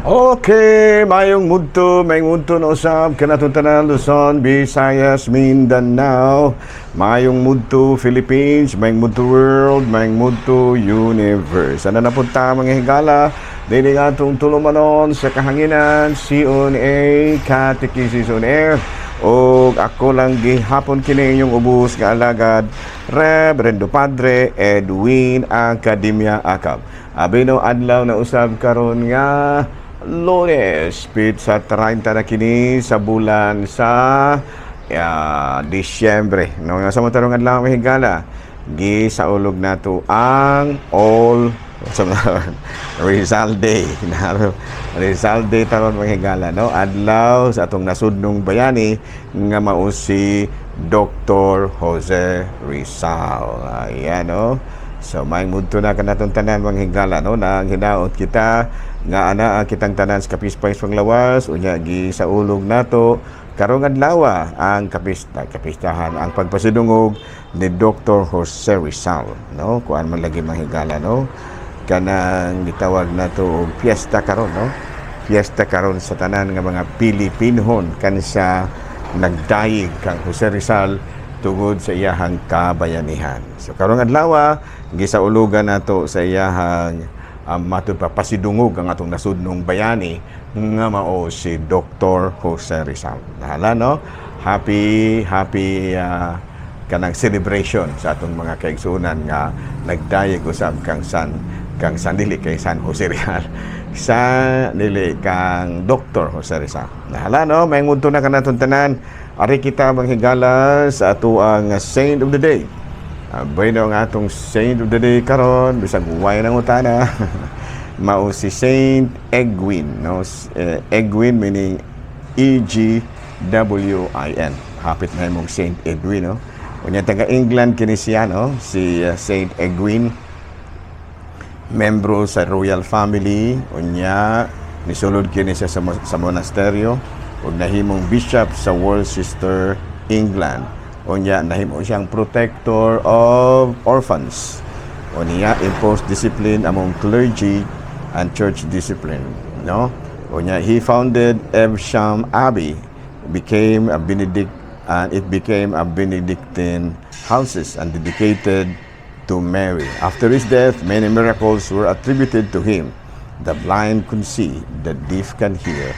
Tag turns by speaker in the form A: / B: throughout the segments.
A: Okay, mayong mudto na usab kanatong tanan, Luzon, Visayas, Mindanao, mayong mudto Philippines, mayong mudto world, mayong mudto universe. Ano na punta, mga higala, dili nga atong tulumanon sa kahanginan, CONA, Catechesis on Air. O ako lang gihapon kini inyong ubos nga alagad, Reverendo Padre Edwin Academia Acab. Abino adlaw na usab karon nga Lunes, sa 30 na kini sa bulan sa Disyembre. No, nga sa matarong adlaw, mga higala, gisaulog nato ang All sa Rizal Day. Rizal Day taron, mga higala, no? Adlaw sa atong nasudnong bayani nga mao si Dr. Jose Rizal. Ayan, no? So may mudto na kanatong tanan, mga higala, no, na ang hinaot kita nga ana ang kitang tanan sa kapispay sa panglawas. Unya gisaulog nato karong adlaw ang kapista kapistahan, ang pagpasidungog ni Dr. Jose Rizal, no? Kuan man lagi, mga higala, no, kanang gitawag nato og piyesta karon, no? Piyesta karon sa tanan nga mga Pilipinhon kansa nagdayeg kang Jose Rizal tungod sa iyahang kabayanihan. So karong adlaw gisaulugan nato sa iyahang matud pa pasidungog ang atong nasudnong bayani nga mao si Dr. Jose Rizal. Nahala, no? Happy happy kanang celebration sa atong mga kaigsuonan nga nagdayeg usab kang San dili kay San Jose Rizal, sa dili kang Dr. Jose Rizal. Nahala, no? May ngunto na kanatong tanan. Ari kita, mga higala, sa ato ang Saint of the Day. Bueno, ang atong Saint of the Day karon, bisag way nang utana, mao si Saint Egwin, no? Egwin meaning E G W I N. Hapit na imong Saint Edwin, no? Unya taga England kini siya, no? Si Saint Egwin, membro sa royal family. Unya nisulod kini siya sa monasteryo ug nahimong bishop sa Worcester, England. Unya nahimo siyang protector of orphans. Unya imposed discipline among clergy and church discipline, no? Unya he founded Evesham Abbey, became a Benedict and it became a Benedictine houses and dedicated to Mary. After his death, many miracles were attributed to him. The blind could see, the deaf can hear,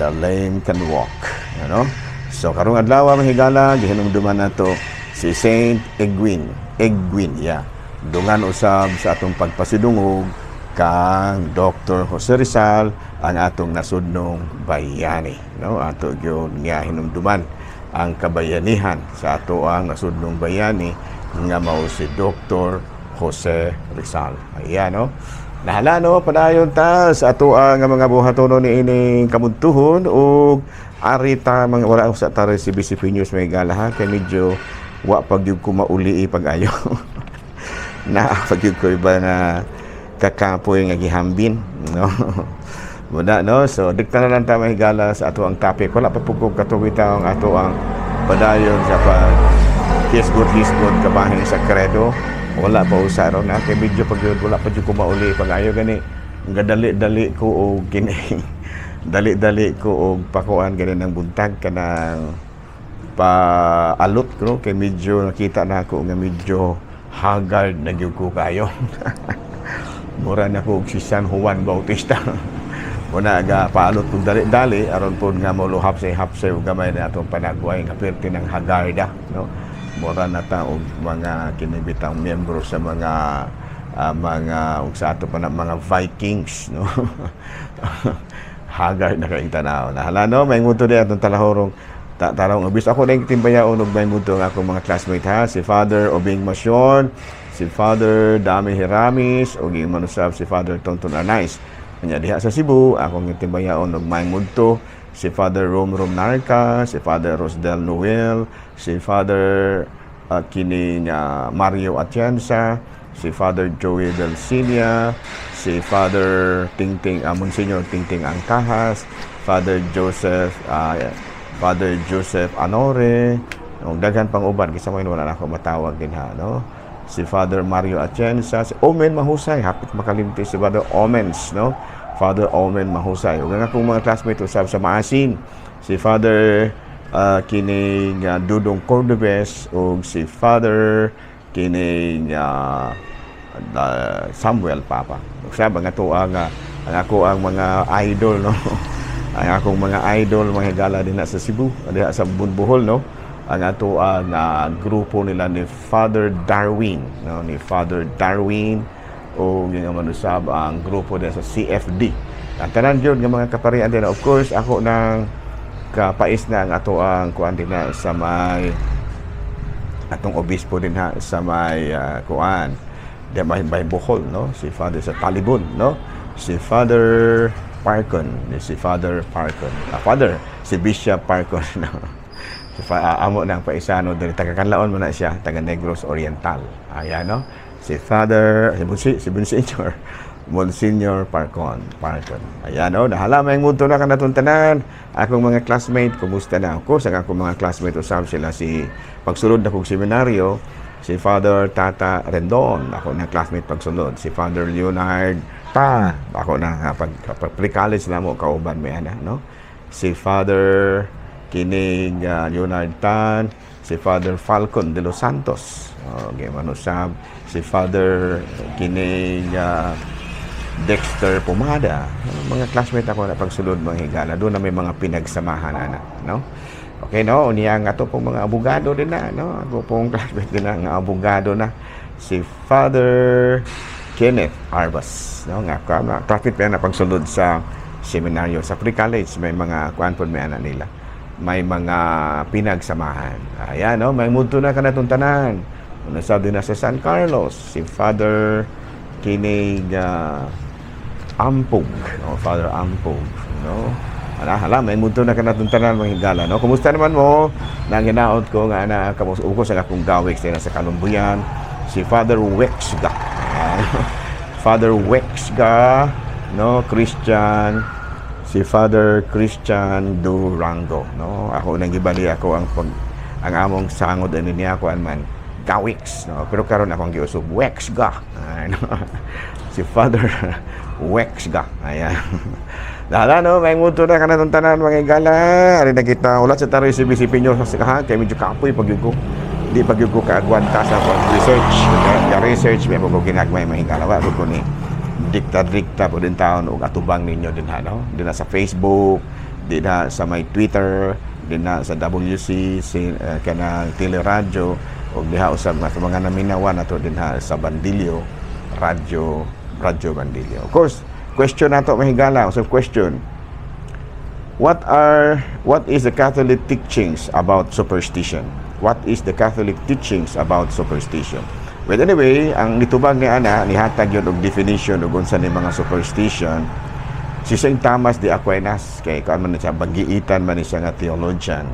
A: the lame can walk. Ano? So karong adlaw, mga higala, gihinumduman nato si Saint Egwin. Egwin, yeah. Dungan usab sa atong pagpasidungog kang Dr. Jose Rizal, ang atong nasudnong bayani, no? Ato gyud nga hinumduman ang kabayanihan sa ato ang nasudnong bayani nga mao si Dr. Jose Rizal. Ayan, no? Nahala, no, padayon ta sa ato ang mga buhatonon ni ining kamuntuhon ug ari ta mga wala sa tara si BCP News, may gala ha, kay medyo wa pag gyud ko mauli pag-ayo na pag gyud ko iba na kakapoy nga gihambin, no? Muna, no? So dikta na lang ta, mga higala, sa ato ang topic. Wala pa pud ko katuwit ang ato ang padayon sa pag hisgot-hisgot kabahin sa credo. Wala pa usa ron na kay medyo pag yun, wala pa jud ko mauli pag-ayo gani nga dali-dali ko og kini, dali-dali ko og pakuan gani ng buntag kanang paalot ko kay medyo nakita na ako nga medyo haggard na gyud ko kayo. Mura na ko og si San Juan Bautista. Muna ga paalot kong dali-dali aron pod nga moluhap sa hapsay ug gamay na atong panagway nga perti ng hagarda, no? Mura na ta og mga kinibitang miyembro sa mga mga ug sa ato pa na mga Vikings, no? Haggard na kayong tanaw. Nahala, no? May muto di atong talahorong ta tarong ubis ako na yung timbayaon og may muto ang akong mga classmate ha, si Father Obing Masyon, si Father Dami Hiramis ug ing manusab si Father Tonton Arnaiz. Nya diha sa Cebu, akong timbayaon og may mudto si Father Rom Rom Narca, si Father Rosdel Noel, si Father kini nga Mario Atienza, si Father Joey Delcinia, si Father Tingting, Monsignor Tingting Angkahas, Father Joseph Anore, ug daghan pang uban kinsa man wala na ako matawag din ha, no? Si Father Mario Atienza, si Omen Mahusay, hapit makalimti si Father Omens, no? Father Omen Mahusay. Ug ang akong mga classmate usab sa Maasin, si Father kining Dudong Cordobes ug si Father kining Samuel Papa. Usab ang ato ang ako ang mga idol, no. Ang akong mga idol, mga higala, din sa Cebu, diha sa Bohol, no. Ang ato ang grupo nila ni Father Darwin, no, ni Father Darwin o yung manusab ang grupo din sa CFD. Ang tanan gyud nga mga kaparian din. Of course, ako nang kapais na ang ato ang kuan din na sa may atong obispo din ha sa may kuan di may Bohol, no, si Father sa Talibon, no, si Father Parkon, si Father Parkon, Father si Bishop Parkon, no. Si amo nang paisano diri, taga Kanlaon man na siya, taga Negros Oriental. Ayan, no, si Father si Monsignor Monsignor Parcon Parkon. Ayan, no, nahala may mundo na kanatong tanan. Akong mga classmate, kumusta na ako sa akong mga classmate usab sila si pagsulod na kong seminaryo, si Father Tata Rendon, ako na classmate pagsulod, si Father Leonard Ta, ako na pag pre-college na mo kauban may ana, no, si Father kining Leonard Tan, si Father Falcon de los Santos, okay, manusab si Father kining Dexter Pumada. Mga classmate ako na pagsulod, mga higala. Doon na may mga pinagsamahan ana, no? Okay, no? Unya ang ato pong mga abogado din na, no? Ako pong classmate din na nga abogado na si Father Kenneth Arbas, no? Nga ka na classmate pa na pagsulod sa seminaryo, sa pre-college, may mga kuan pod may ana nila. May mga pinagsamahan. Ayan, no? May mudto na kanatong tanan. Una sabi na sa San Carlos, si Father kinig Ampog, no? Father Ampog, no? Ala, hala, may mudto na kanatong tanan, mga higala, no? Kumusta naman mo? Nang hinaot ko nga na kamus uko sa akong gawik sa Kalumbuyan, si Father Wexga. Ayan. Father Wexga, no, Christian, si Father Christian Durango, no? Ako nang gibali ako ang pag ang among sangod ani niya kuan man Gawix, no? Pero karon akong giusog Wexga. Ano? Si Father Wexga. Ayan. Dala, no, may muto na kanatong tanan, mga higala. Ari na kita ulat sa taroy CBCP nyo sa ha, kay medyo kapoy pag ko. Di pag ko kaagwanta sa research. Kaya research may ko ginagmay, mga higala. Wa ko ni dikta-dikta po din taon og atubang ninyo din ha, no? Din na sa Facebook, din na sa may Twitter, din na sa WC, si, kanang teleradyo, og diha usab nga sa mga naminawa nato din ha sa Bandilyo, Radyo, Radyo Bandilyo. Of course, question nato, mga higala, so question. What is the Catholic teachings about superstition? What is the Catholic teachings about superstition? Well, anyway, ang nitubag ni ana, nihatag yun og definition og unsa ni mga superstition. Si St. Thomas de Aquinas, kay kuan man siya, banggiitan man ni siya nga theologian.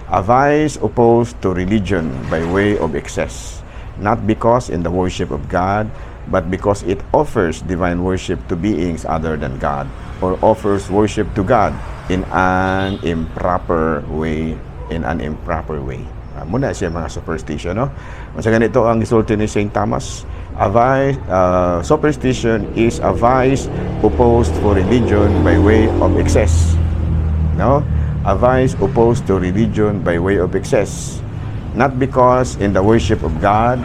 A: A vice opposed to religion by way of excess, not because in the worship of God, but because it offers divine worship to beings other than God, or offers worship to God in an improper way, in an improper way. Muna siya mga superstition, no? Sa ganito ang gisulti ni St. Thomas, a vice, superstition is a vice opposed for religion by way of excess. No? A vice opposed to religion by way of excess. Not because in the worship of God,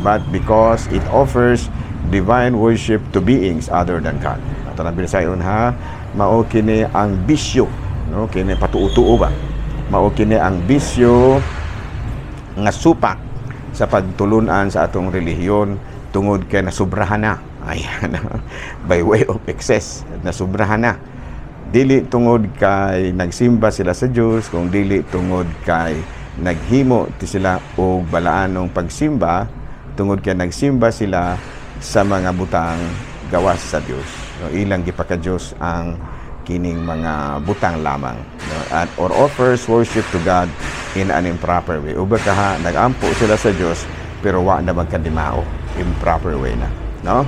A: but because it offers divine worship to beings other than God. Ato nang binisayon ha, mao kini ang bisyo, no? Kini patuo-tuo ba? Mao kini ang bisyo nga supak sa pagtulunan sa atong relihiyon tungod kay nasubrahan na. Ayan, by way of excess, nasubrahan na. Dili tungod kay nagsimba sila sa Dios, kung dili tungod kay naghimo ti sila og balaanong pagsimba tungod kay nagsimba sila sa mga butang gawas sa Dios. No, ilang gipaka-Dios ang kining mga butang lamang, no? At or offers worship to God in an improper way. Uba ka ha, nagampo sila sa Dios pero wa na magkadimao, improper way na, no?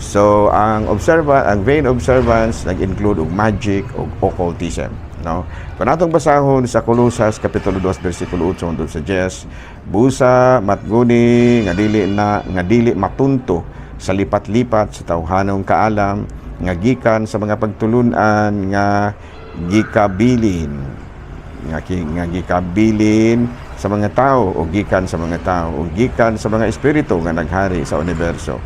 A: So ang observa ang vain observance nag-include og magic og occultism, no? Kung atong basahon sa Kolosas kapitulo 2 bersikulo 8 hangtod sa 10, busa matguni nga dili na nga dili matunto sa lipat-lipat sa tawhanong kaalam. nga gikan sa mga pagtulunan nga gikabilin nga gikabilin sa mga tao o gikan sa mga tao o gikan sa mga espiritu nga naghari sa universo,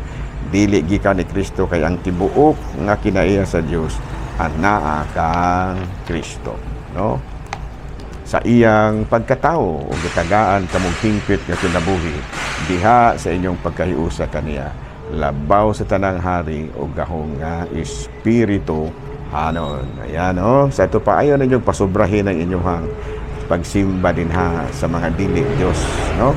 A: dili gikan ni Kristo, kay ang tibuok nga kinaiya sa Dios anaa kang Kristo, no? Sa iyang pagkatao o gitagaan kamong hingpit nga kinabuhi diha sa inyong pagkahiusa kaniya, labaw sa tanang hari o gahong nga espiritu hanon. Ayan, oh. Sa ito pa, ayaw ninyong pasubrahin ang inyong pagsimba din ha sa mga dili Diyos, no?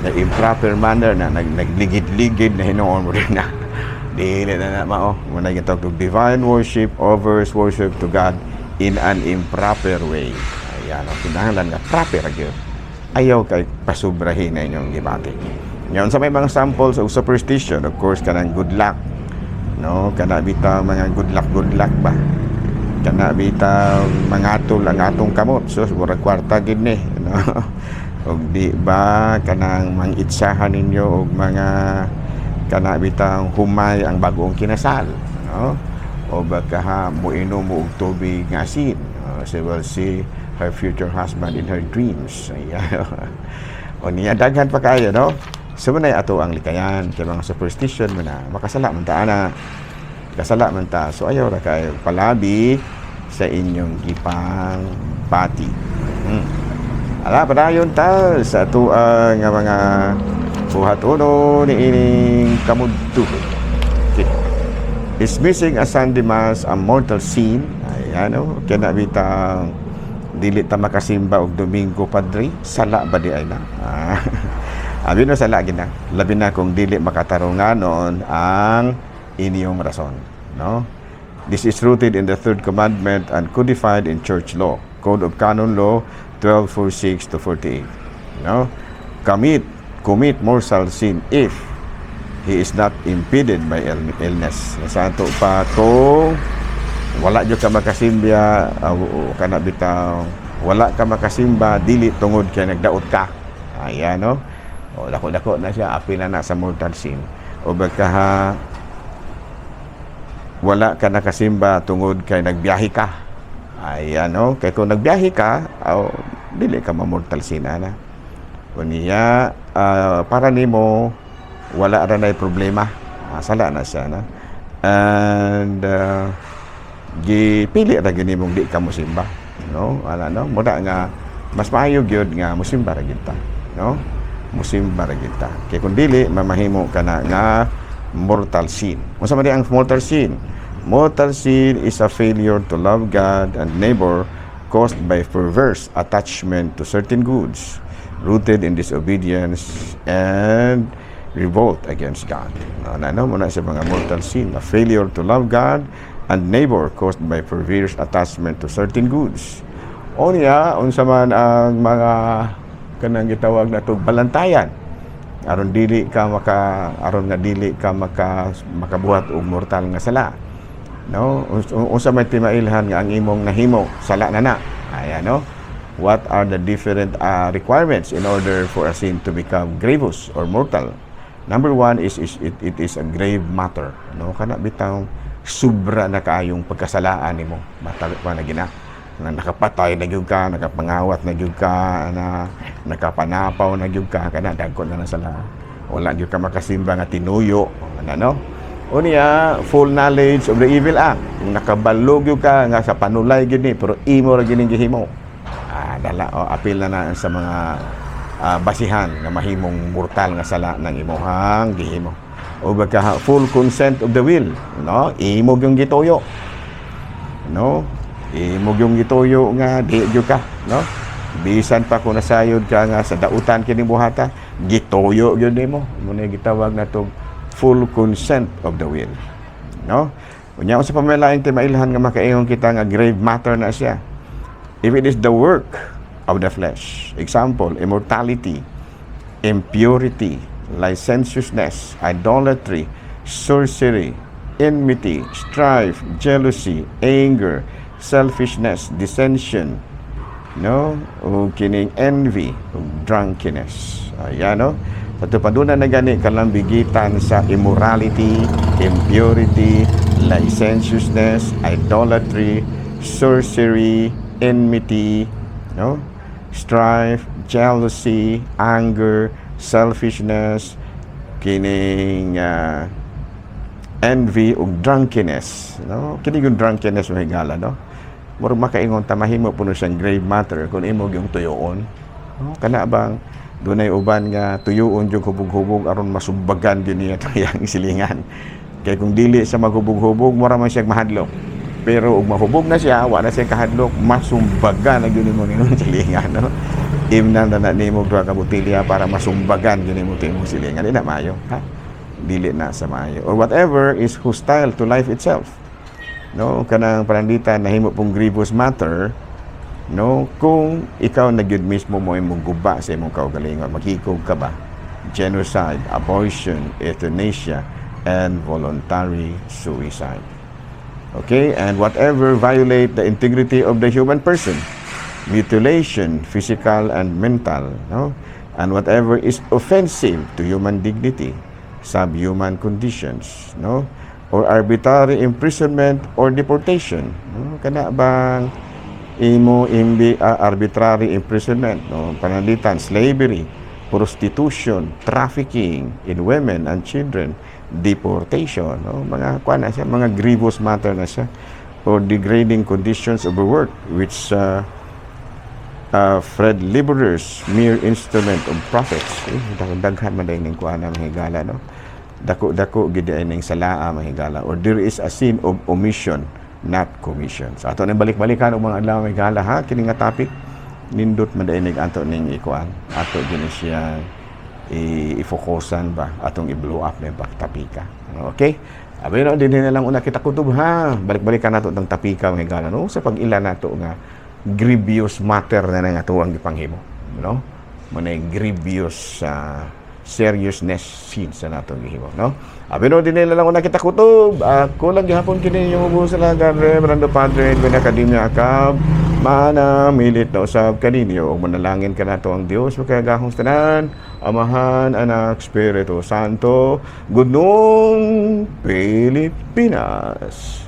A: Na improper manner na nagligid-ligid na hinuon mo din na. Dili na na mao. Muna gitawag og divine worship offers worship to God in an improper way. Ayan, oh, kinahanglan nga proper gyud. Ayaw kay pasubrahin na inyong gibati. Ngayon, sa may mga samples of superstition, of course, kanang good luck. No, kana bitaw mga good luck, good luck ba? Kana bitaw mangatol ang atong kamot. So, murag kwarta gid ni, no? Og di ba kanang mang-itsahan ninyo og mga kana bitaw humay ang bagong kinasal, no? O baka ha, muinom mo og tubig nga asin. She will see her future husband in her dreams. Ayan. O niya, daghan pa kayo, no? So, muna ato ang likayan kay mga superstition mo na makasala man ta ana. Kasala man ta. So, ayaw ra kayo palabi sa inyong gipang pati. Ala, padayon ta sa ato ang nga mga buhatono ni ining kamudto. Okay. Is missing a Sunday Mass a mortal sin? Ayan, oh. Kaya bitang dili ta makasimba og Domingo, Padre, sala ba di ay na? Ah. Abi no, sala gina. Labi na kung dili makatarunganon ang inyong rason, no? This is rooted in the third commandment and codified in church law, Code of Canon Law 1246 to 48. No? Commit mortal sin if he is not impeded by illness. Sa ato pa kung wala jud ka makasimba, kana bitaw wala ka makasimba dili tungod kay nagdaot ka. Ayan, no? O dako-dako na siya, apil na na sa mortal sin. O baka ha, wala ka nakasimba tungod kay nagbiyahe ka. Ayan, no? Kay kung nagbiyahe ka, aw, dili ka ma-mortal sin ana. Unya, para nimo wala ra nay problema. Ah, sala na siya, na. And gipili ra gyud nimong di ka mosimba, no? Wala, no? Muna nga mas maayo gyud nga mosimba ra gyud ta, no? Mosimba ra gyud ta. Kay kung dili, mamahimo ka na nga mortal sin. Unsa man di ang mortal sin? Mortal sin is a failure to love God and neighbor caused by perverse attachment to certain goods, rooted in disobedience and revolt against God. No, ano mo na sa mga mortal sin, a failure to love God and neighbor caused by perverse attachment to certain goods. O niya, unsa man ang mga kanang gitawag na tug balantayan aron nga dili ka makabuhat og mortal nga sala, no? Unsa may timailhan nga ang imong nahimo sala na na? Ayan, no? What are the different requirements in order for a sin to become grievous or mortal? Number one is it is a grave matter, no? Kana bitaw sobra na kaayong pagkasalaan nimo, matag pa na gina na nakapatay na gyud ka, nakapangawat na gyud ka, na nakapanapaw na gyud ka, kana dagko na na sala. Wala gyud ka makasimba nga tinuyo, ano, no? Unya, full knowledge of the evil act. Kung nakabalo gyud ka nga sa panulay gyud ni, pero imo ra gyud ning gihimo. Ah, dala o apil na na sa mga basihan nga mahimong mortal nga sala ng imuhang gihimo. O baka full consent of the will, no? Imo gyung gituyo. No? Imo gyung gituyo nga di gyud ka, no? Bisan pa kung nasayod ka nga sa dautan kini buhata, gituyo gyud nimo. Mo na gitawag natong full consent of the will. No? Unya, unsa pa may laing timailhan nga makaingon kita nga grave matter na siya? If it is the work of the flesh. Example, immorality, impurity, licentiousness, idolatry, sorcery, enmity, strife, jealousy, anger, selfishness, dissension, no? O kining envy, o drunkenness. Ayan, no? Sa paduna na gani kalambigitan sa immorality, impurity, licentiousness, idolatry, sorcery, enmity, no? Strife, jealousy, anger, selfishness, kining envy ug drunkenness, no? Kini yung drunkenness, mga higala, no? Murag makaingon ta, mahimo puno siyang grave matter kung imo gyung tuyoon, no? Kana bang dunay uban nga tuyoon yung hubog-hubog aron masumbagan gyud niya iyang silingan, kay kung dili siya maghubog-hubog, mura man siya mahadlok, pero ug mahubog na siya, wa na siya kahadlok, masumbagan na gyud nimo nimong silingan, no? Imnan na na nimo duha ka botelya para masumbagan gyud nimo imong silingan. Di na maayo, ha? Dili na sa maayo. Or whatever is hostile to life itself, no? Kanang pananglitan nahimo pong grievous matter, no, kung ikaw na gyud mismo mo imong guba sa imong kaugalingon, maghikog ka ba, genocide, abortion, euthanasia and voluntary suicide. Okay, and whatever violate the integrity of the human person, mutilation, physical and mental, no? And whatever is offensive to human dignity, subhuman conditions, no? Or arbitrary imprisonment or deportation, no? Kana bang imo imbi arbitrary imprisonment, no? Pananglitan slavery, prostitution, trafficking in women and children, deportation, no? Mga kuan na siya, mga grievous matter na siya, or degrading conditions of work which freed laborers, mere instrument of profits. Eh, daghan man ning kuan na, mga higala, no? Dako-dako gid ay ning salaa, mga higala. Or there is a sin of omission, not commission. So ato nang balik-balikan og mga adlaw, mga higala, ha, kini nga topic nindot man diay ning ato ning ikuan. Ato gyud ni siya i-focusan ba, atong i-blow up na yung tapika. Okay? Abi no, din na lang una kita kutob, ha. Balik-balikan nato tang tapika, mga higala, no, sa pag-ila nato nga grievous matter na nga ato ang gipanghimo, no? Mao grievous seriousness sin sa natong gihimo, no? Abi no, din na lang una kita kutob. Ako lang gihapon kini yung ubos sa lagan, Reverendo Padre Edwin Academia Acab. Mana milit na usab kaninyo ug manalangin kanato ang Dios makagagahom tanan, Amahan, Anak, Espiritu Santo. Good noon, Pilipinas.